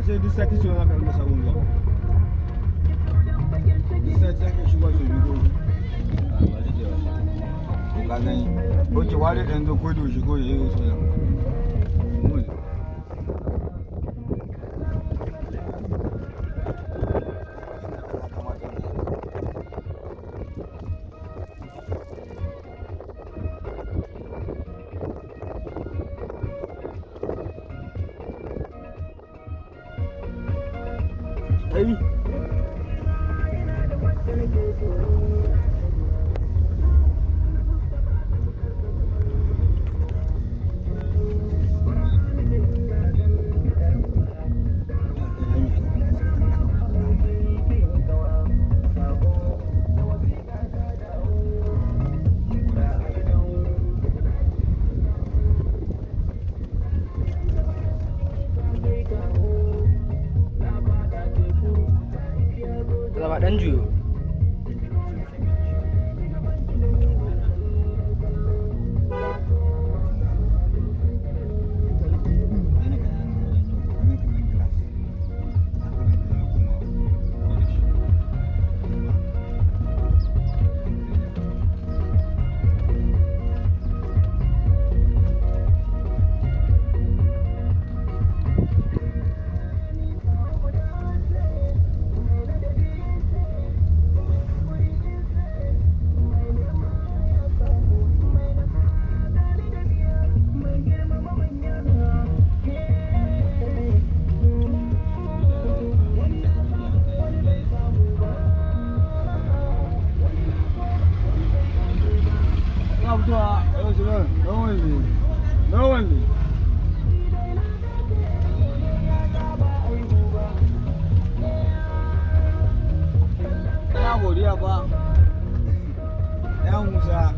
Ce duk sati sau za ka rinka samun zuwa. Duk sati aka shigo sau biyu ko uku. Ba daɗewa ba. To ka gani. Ok, ware ɗan zo ko da yaushe ko ya yi wasu wajen. Mu je. Ai. Zama ɗan juyo. No one. Ina godiya fa. Ya Musa.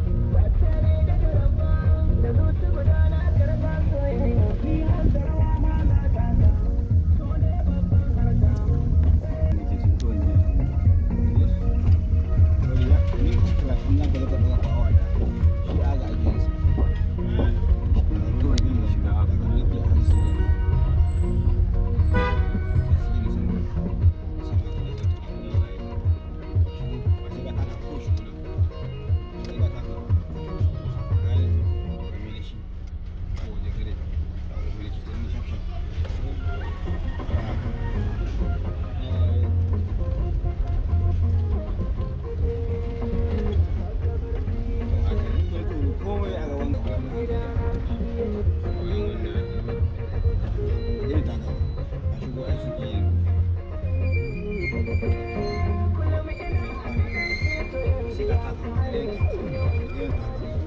Nake so kawai ne. Ni karatun nan ka zaka ɗauka awa ɗaya. Shi aga ake yin sa. Kawai ne shiga Daga minti 50. Sai gini sama. Sama ka da zata ɗan yi. Ba sai ka taka ko shi nan. Sai ka taka. Gane? Ka mai da shi. Ko waje kare. Ka mai da shi sai ni shaf shaf. Haka. Eh, komai a gaban ka. Zai taka a shigo ai su iya sai ka taka. Zai taka.